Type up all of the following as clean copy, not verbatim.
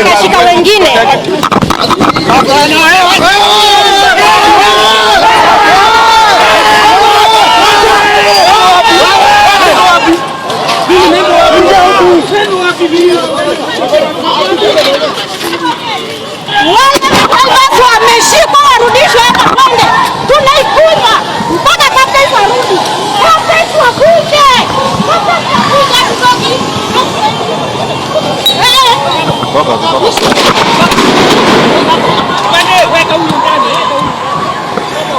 Kashika wengine. Wale wameshikwa warudishwe hapa Konde. Tunaikunywa mpaka captain warudi. Captain wakuje. Captain Weka huyu ndani, weka huyu.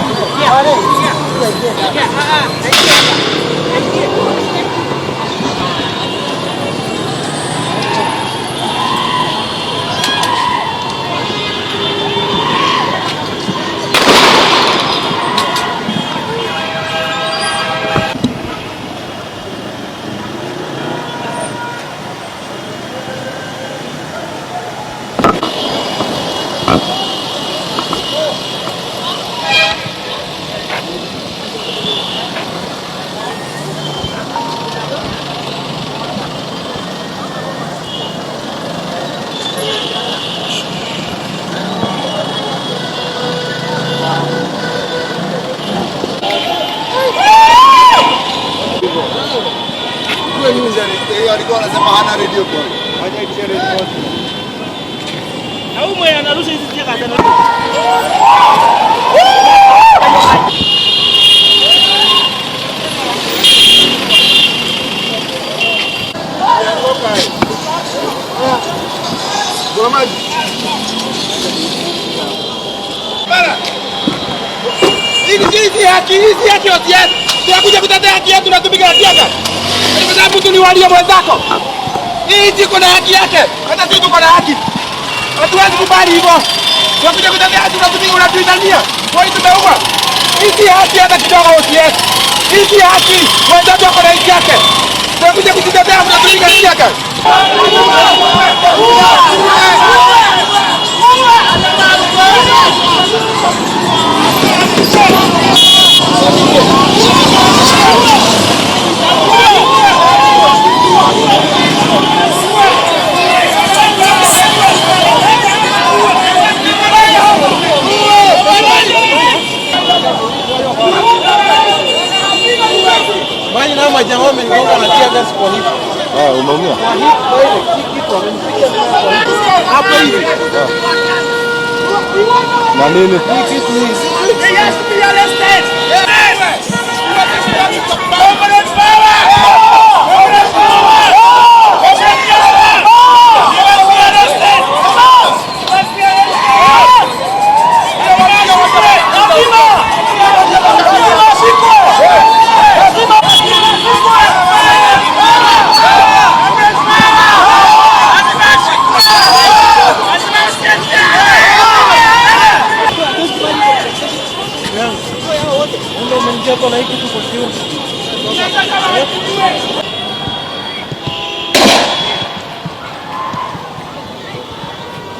Alikuwa anasema hana radio kwa. Na huyu mwenye anarusha hizi tia kaza. Hizi haki, hizi haki OCS. Tunakuja kutetea haki yetu na tupiga siasa. Kwa sababu tuliwalia mwenzako. Hii nchi iko na haki yake. Hata sisi tuko na haki. Hatuwezi kubali hivyo. Tunakuja kutetea haki tunapiga unatuitania. Kwa hiyo tumeua. Hizi haki hata kidogo OCS. Hizi haki mwenzako ako na haki yake. Tunakuja kujitetea tunapiga siasa. Umeumia? Hapo hivi. Na nini?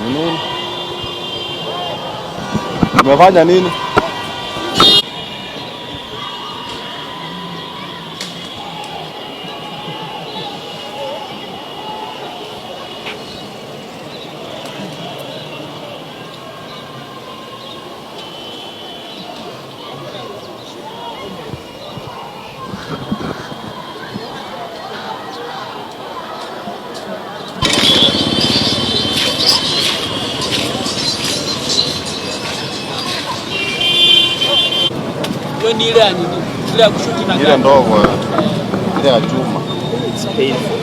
Nini? Umefanya nini? Ni ile ya nini? Ile ya kushuti na ile ndogo, ile ya chuma. It's painful.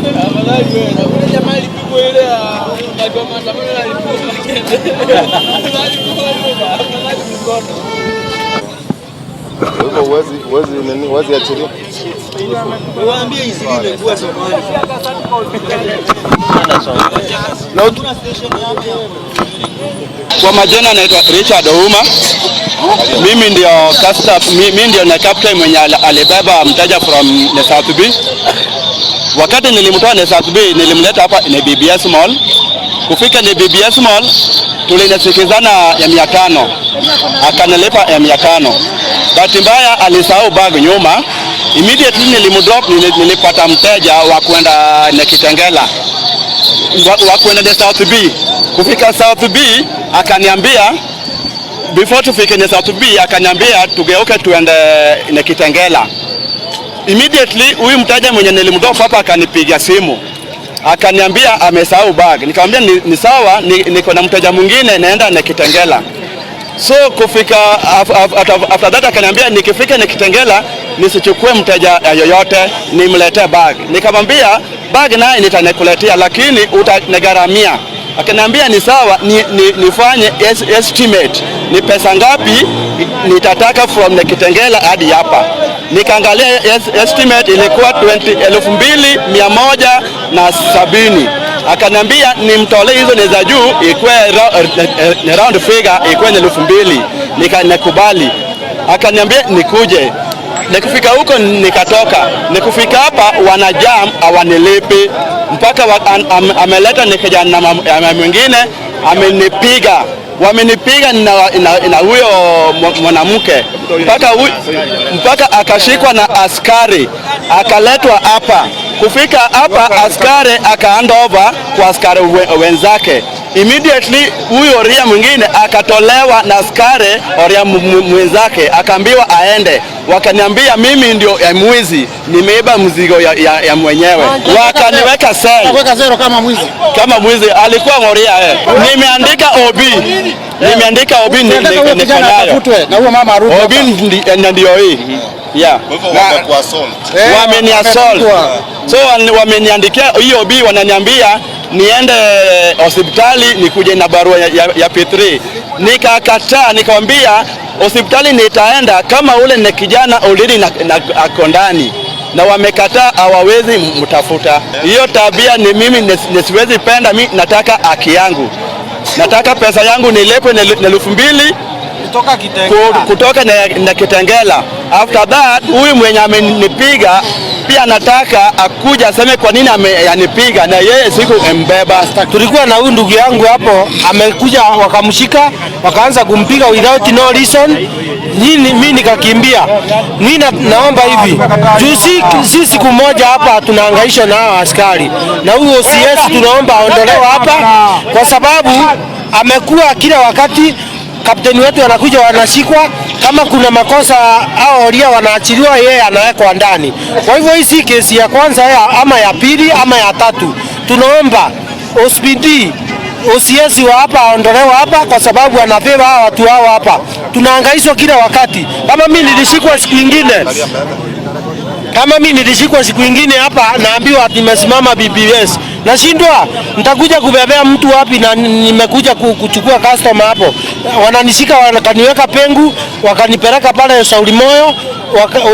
Afadhali wewe na ule jamaa alipigwa ile ya kwa maandamano na alipigwa. Afadhali mkono. Kwa hivyo huwezi nini, huwezi achilia. Waambie hizi imekuwa Somali. Kuna station hapa ya Kwa majina naitwa Richard Ouma. Mimi ndio custom, mimi ndio na captain mwenye alibeba mteja from the South B. Wakati nilimtoa na South B, nilimleta hapa ni BBS Mall. Kufika ni BBS Mall tulinasikizana ya 500, akanilipa ya 500. Bahati mbaya alisahau bag nyuma. Immediately nilimdrop, nilipata mteja wa kwenda na Kitengela wa kwenda the South B. Kufika South B akaniambia before tufike ni South B akaniambia tugeuke tuende na Kitengela. Immediately huyu mteja mwenye nilimdrop hapa akanipiga simu akaniambia amesahau bag. Nikamwambia ni sawa, niko na mteja mwingine naenda na Kitengela. So kufika after that akaniambia nikifika na Kitengela nisichukue mteja yoyote, nimletee bag. Nikamwambia bag naye nitakuletea, lakini utanigharamia. Akaniambia ni sawa, nifanye estimate ni pesa ngapi nitataka from Kitengela hadi hapa. Nikaangalia estimate ilikuwa 20 2170. Akaniambia nimtolee hizo ni za juu, ikuwe ni round figure, ikuwe ni 2000. Nikakubali. Akaniambia nikuje. Nikifika huko nikatoka. Nikufika hapa wanajam hawanilipi mpaka ameleta ni kijana mwingine amenipiga, wamenipiga na huyo mwanamke mpaka akashikwa na askari akaletwa hapa. Kufika hapa askari aka hand over kwa askari wenzake. Immediately huyo oria mwingine akatolewa na askari oria mwenzake akaambiwa aende. Wakaniambia mimi ndio ya mwizi, nimeiba mzigo ya mwenyewe. Wakaniweka cell. Weka zero kama mwizi. Kama mwizi alikuwa ngoria eh. Nimeandika OB. Nimeandika OB Tunataka huyo niko kijana nayo. atafutwe na huyo mama arudi. OB ndio hii. Yeah. Kwa hivyo wamekuassault. Wameni assault. So wameniandikia hiyo OB, wananiambia niende hospitali nikuje na barua ya P3. Nikakataa, nikamwambia hospitali nitaenda kama ule ni kijana already na ako ndani, na wamekataa, hawawezi mtafuta. Hiyo tabia ni mimi nisiwezi penda. Mi nataka haki yangu, nataka pesa yangu nilipwe ni 2000 Kutoka Kitengela. Kutoka na Kitengela. After that huyu mwenye amenipiga pia nataka akuja aseme kwa nini amenipiga na yeye siku mbeba. Tulikuwa na huyu ndugu yangu hapo, amekuja wakamshika, wakaanza kumpiga without no reason. Nini, mimi nikakimbia. Mimi naomba hivi juu si siku moja hapa tunahangaishwa na hawa askari, na huyu OCS tunaomba aondolewe hapa, kwa sababu amekuwa kila wakati kapteni wetu anakuja wanashikwa, kama kuna makosa au oria wanaachiliwa, yeye anawekwa ndani. Kwa hivyo hii si kesi ya kwanza ama ya pili ama ya tatu. Tunaomba OCPD OCS wa hapa aondolewe hapa, kwa sababu anabeba hawa watu hao hapa. Tunahangaishwa kila wakati. Kama mimi nilishikwa siku ingine, kama mimi nilishikwa siku ingine hapa, naambiwa ati nimesimama BBS, nashindwa nitakuja kubebea mtu wapi? Na nimekuja kuchukua customer hapo, wananishika wakaniweka pingu, wakanipeleka pale Shauri Moyo,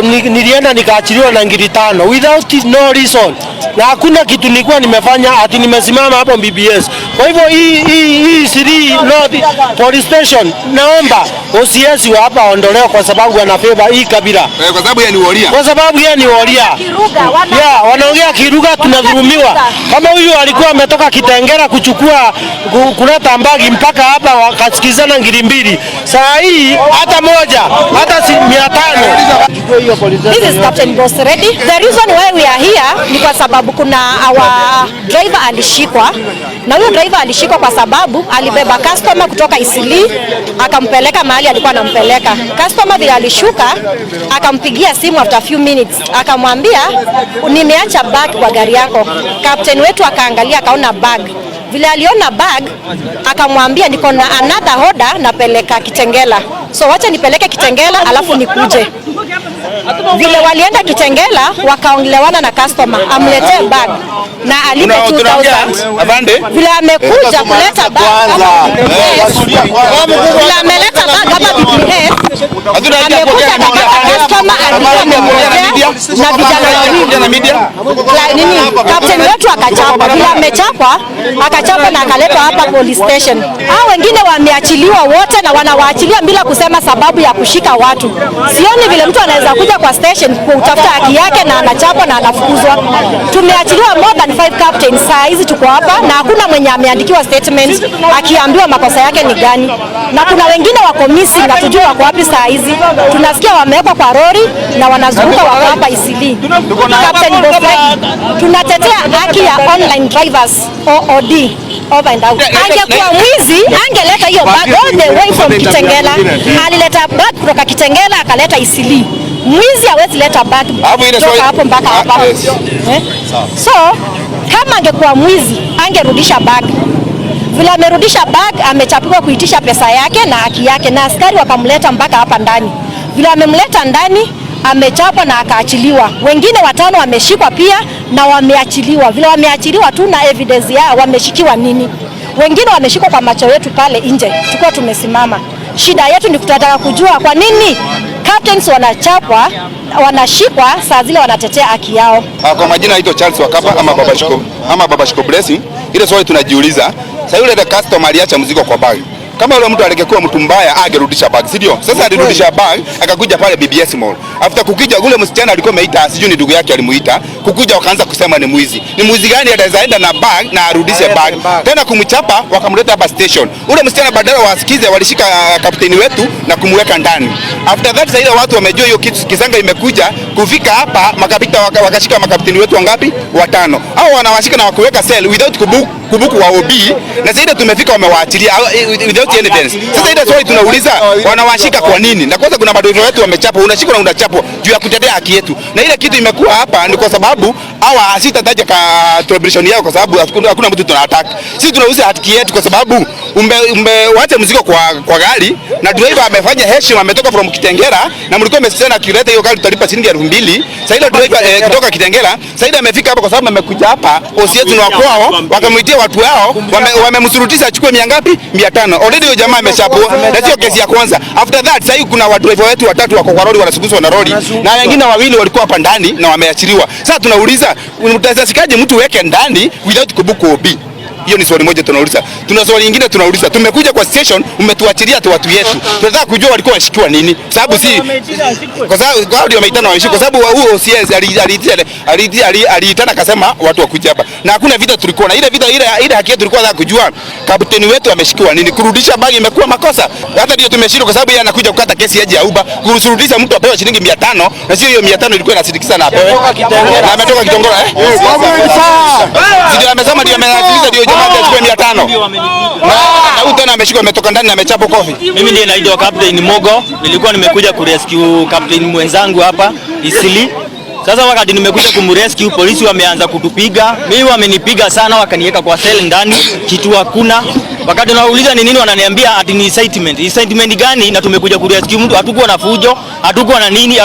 nilienda nikaachiliwa na ngiri 5 without no reason, na hakuna kitu nilikuwa nimefanya ati nimesimama hapo BBS. Kwa hivyo hii Eastleigh North Police Station, naomba OCS wa hapa aondolewe kwa sababu anafavor hii kabila. Kwa sababu yeye ni woria. Kwa sababu yeye ni woria. Kiruga, Yeah, wanaongea Kiruga, tunadhulumiwa. Kama huyu alikuwa ametoka Kitengela kuchukua kuleta bag mpaka hapa wakasikizana ngiri 2. Saa hii hata moja, hata si 500. This is Captain Boss Ready. The reason why we are here ni kwa sababu kuna our driver alishikwa, na huyo driver alishikwa kwa sababu alibeba customer kutoka Eastleigh akampeleka mahali alikuwa anampeleka. Customer vile alishuka akampigia simu after few minutes akamwambia nimeacha bag kwa gari yako. Captain wetu akaangalia akaona bag. Vile aliona bag akamwambia niko na another order napeleka Kitengela, so wacha nipeleke Kitengela alafu nikuje. Vile walienda Kitengela wakaongelewana na customer amletee bag na alipe 2000. Afande. Vile amekuja kuleta bag hapa BBS, vile ameleta bag hapa BBS, amekuja akapata customer alikuwa amemletea na vijana wawili la, nini, captain wetu akachapwa. Vile amechapwa, akachapwa na akaletwa hapa police station. Hao wengine wameachiliwa wote na wanawaachilia bila kusema sababu ya kushika watu. Sioni vile mtu anaweza kuja kwa station kutafuta haki yake na anachapwa na anafukuzwa. Tumeachiliwa more than five captains, saa hizi tuko hapa na hakuna mwenye ameandikiwa statement akiambiwa makosa yake ni gani, na kuna wengine wako missing na tujui wako wapi saa hizi. Tunasikia wamewekwa kwa lori na wanazunguka wako hapa Eastleigh. Captain Bofredi, tunatetea haki ya online drivers, OOD, over and out. Angekuwa mwizi angeleta hiyo bag all the way from Kitengela. Alileta bag kutoka Kitengela akaleta Eastleigh. Mwizi hawezi leta bag Hapo ile kutoka hapo mpaka hapa. Ah, yes. Eh? So kama angekuwa mwizi angerudisha bag. Vile amerudisha bag, amechapikwa kuitisha pesa yake na haki yake, na askari wakamleta mpaka hapa ndani. Vile amemleta ndani amechapwa na akaachiliwa. Wengine watano wameshikwa pia na wameachiliwa. Vile wameachiliwa tu na evidence yao, wameshikiwa nini? Wengine wameshikwa kwa macho yetu pale nje tukiwa tumesimama. Shida yetu ni tunataka kujua kwa nini captains wanachapwa, wanashikwa saa zile wanatetea haki yao. Ah, kwa majina naitwa Charles Wakapa ama Baba Shiko Blessing. Ile swali tunajiuliza, sasa yule the customer aliacha mzigo kwa bag. Kama yule mtu alingekuwa mtu mbaya angerudisha bag, si ndio? Sasa alirudisha bag akakuja pale BBS Mall. After kukija yule msichana alikuwa ameita, sijui ni ndugu yake alimuita, kukuja wakaanza kusema ni mwizi. Ni mwizi gani ataweza enda na bag na arudishe bag? Tena kumchapa wakamleta hapa station. Ule msichana badala wasikize walishika kapteni wetu na kumweka ndani. After that sasa ile watu wamejua hiyo kitu kisanga imekuja kufika hapa makapita wakashika makapteni wetu wangapi? Watano. Hao wanawashika na wakuweka cell without kubook wa OB, na sasa ile tumefika wamewaachilia without evidence. Sasa ile swali tunauliza, wanawashika kwa nini? Na kwanza kuna madereva wetu wamechapwa, unashikwa na unachapwa juu ya kutetea haki yetu. Na ile kitu imekuwa hapa ni kwa sababu hawa, sitataja ka celebration yao kwa sababu hakuna mtu tuna attack. Sisi tunauza haki yetu kwa sababu umewacha mzigo kwa gari na driver amefanya heshima, ametoka from Kitengela na mlikuwa mmesema akileta hiyo gari tutalipa shilingi 2000. Sasa ile driver kutoka Kitengela sasa ile amefika hapa kwa sababu amekuja hapa OCS ni wa kwao, wakamwitia watu wao, wamemsurutisha achukue mia ngapi? 500. Already huyo jamaa amechapwa na sio kesi ya kwanza. After that sasa kuna wadriver wetu watatu wako kwa lori wanasuguzwa na lori na wengine wawili walikuwa hapa ndani na wameachiliwa. Sasa tunauliza, mtashikaje mtu weke ndani without kubook OB? Hiyo ni swali moja tunauliza. Tuna swali lingine tunauliza. Tumekuja kwa station, umetuachilia tu watu yetu. Tunataka kujua walikuwa washikiwa nini? Sababu si kwa sababu kwa ndio wameitana wameshikwa, kwa sababu huo OCS aliitana akasema watu wakuja hapa. Na hakuna vita tulikuwa na ile vita, ile haki yetu tulikuwa tunataka kujua kapteni wetu ameshikiwa nini. Kurudisha bagi imekuwa makosa. Hata ndio tumeshindwa kwa sababu yeye anakuja kukata kesi yaje ya Uber, kusurudisha mtu apewe shilingi 500 na sio hiyo 500 ilikuwa inasindikiza na apewe. Na ametoka Kitongora, eh? Si ndio amesema ndio amesikiliza ndio jamaa achukue 500. Na huyu tena ameshikwa, ametoka ndani na amechapwa kofi. Mimi ndiye naitwa Captain Mogo, nilikuwa nimekuja kurescue captain mwenzangu hapa Eastleigh. Sasa wakati nimekuja kumrescue, polisi wameanza kutupiga. Mimi wamenipiga sana, wakaniweka kwa cell ndani, kitu hakuna. Wakati nauliza ni nini, wananiambia ati ni incitement. Incitement gani? Na tumekuja kurescue mtu, hatukuwa na fujo, hatukuwa na nini,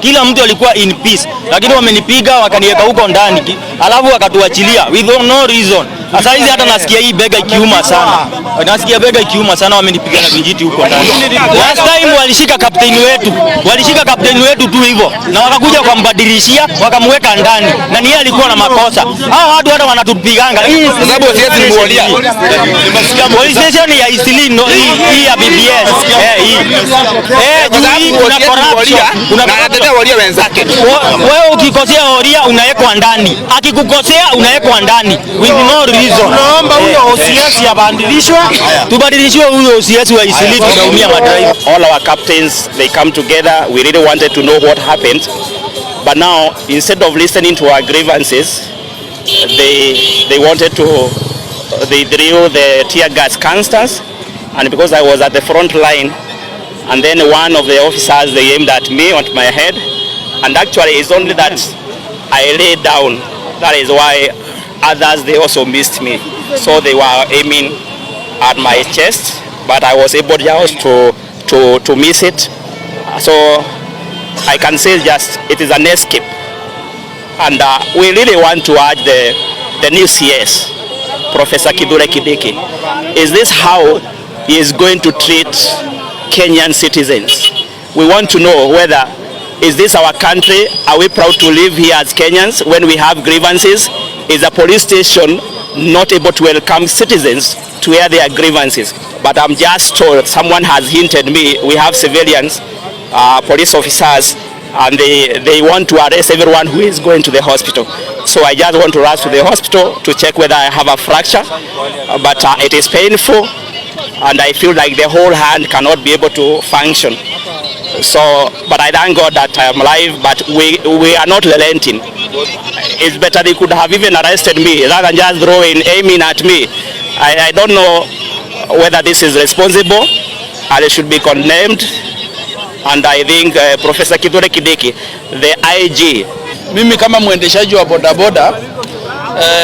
kila mtu alikuwa in peace, lakini wamenipiga wakaniweka huko ndani, alafu wakatuachilia with no reason. Sasa hizi hata nasikia hii bega ikiuma sana, nasikia bega ikiuma sana, wamenipiga na vijiti huko ndani. Last time walishika kapteni wetu, walishika kapteni wetu tu hivyo, na wakakuja wakambadilishia, wakamweka ndani, na ni yeye alikuwa na makosa. Hao watu hata wanatupiganga. Hii Kwa sababu OCS ni muolia. Police station ya Eastleigh, no, hii ya BBS. Eh, hii. Eh, juu hii kuna corruption. Kuna na anatetea walia wenzake. Wewe ukikosea oria unawekwa ndani, akikukosea unawekwa ndani with no reason. Tunaomba huyo OCS abadilishwe. Tubadilishiwe huyo OCS wa Eastleigh, tunaumia madriver. All our captains, they come together. We really wanted to know what happened, but now instead of listening to our grievances, they wanted to they threw the tear gas canisters, and because I was at the front line, and then one of the officers, they aimed at me, on my head, and actually it's only that I lay down, that is why others, they also missed me. So they were aiming at my chest, but I was able just to miss it. So I can say just it is an escape. And we really want to urge the new CS, Professor Kithure Kindiki, is this how he is going to treat Kenyan citizens? We want to know whether, is this our country? Are we proud to live here as Kenyans when we have grievances? Is the police station not able to welcome citizens to air their grievances? But I'm just told, someone has hinted me, we have civilians, police officers, and they want to arrest everyone who is going to the hospital. So I just want to rush to the hospital to check whether I have a fracture, but it is painful, and I feel like the whole hand cannot be able to function. So, but I thank God that I am alive, but we are not relenting. It's better they could have even arrested me rather than just throwing, aiming at me. I don't know whether this is responsible, and it should be condemned. And I think Professor Kithure Kindiki, the IG. Mimi kama mwendeshaji wa bodaboda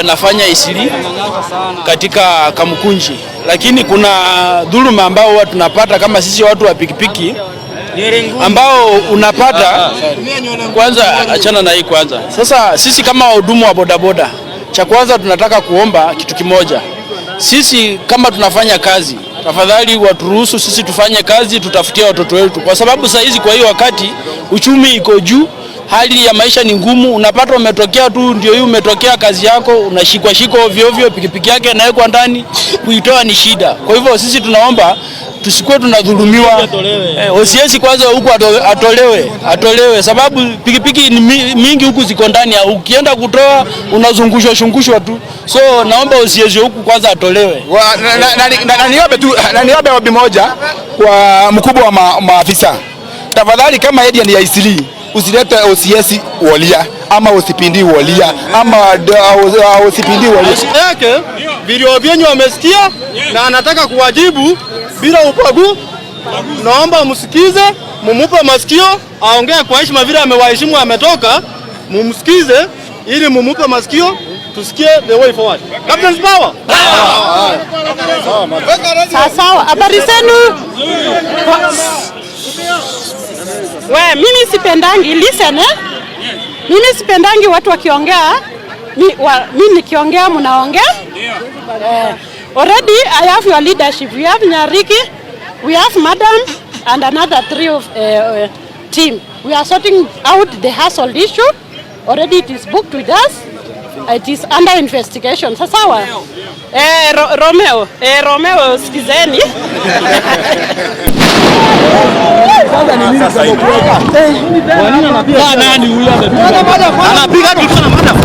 nafanya Eastleigh katika Kamukunji, lakini kuna dhuluma ambao huwa tunapata kama sisi watu wa pikipiki ambao unapata kwanza, achana na hii kwanza. Sasa sisi kama wahudumu wa bodaboda, cha kwanza tunataka kuomba kitu kimoja. Sisi kama tunafanya kazi, tafadhali waturuhusu sisi tufanye kazi, tutafutie watoto wetu, kwa sababu saa hizi kwa hiyo wakati uchumi iko juu, hali ya maisha ni ngumu. Unapata umetokea tu ndio hii umetokea kazi yako, unashikwa shikwa ovyo ovyo, pikipiki yake inawekwa ndani, kuitoa ni shida. Kwa hivyo sisi tunaomba tusikuwe tunadhulumiwa. OCS kwanza huku atolewe, sababu pikipiki ni mingi huku ziko ndani, ukienda kutoa unazungushwa shungushwa tu. So naomba OCS huku kwanza atolewe. Na niombe ombi moja kwa mkubwa wa maafisa, tafadhali kama area ni ya Eastleigh, usilete OCS Wolia ama usipindi Wolia ama usipindi Wolia yake. Vilio vyenyu amesikia na anataka kuwajibu bila ubagu. Naomba msikize, mumupe masikio, aongee kwa heshima vile amewaheshimu ametoka, mumsikize ili mumupe masikio tusikie the way forward. Captain's power. Sawa sawa, habari zenu? We, mimi sipendangi, listen eh? Mimi sipendangi watu wakiongea, mimi nikiongea mnaongea. Already I have your leadership. We have Nyariki, we have Madam and another three of team. We are sorting out the household issue. Already it is booked with us. It is under investigation. Sawa. Romeo, Romeo sikizeni. Nani huyu anapiga? Anapiga tu na madam.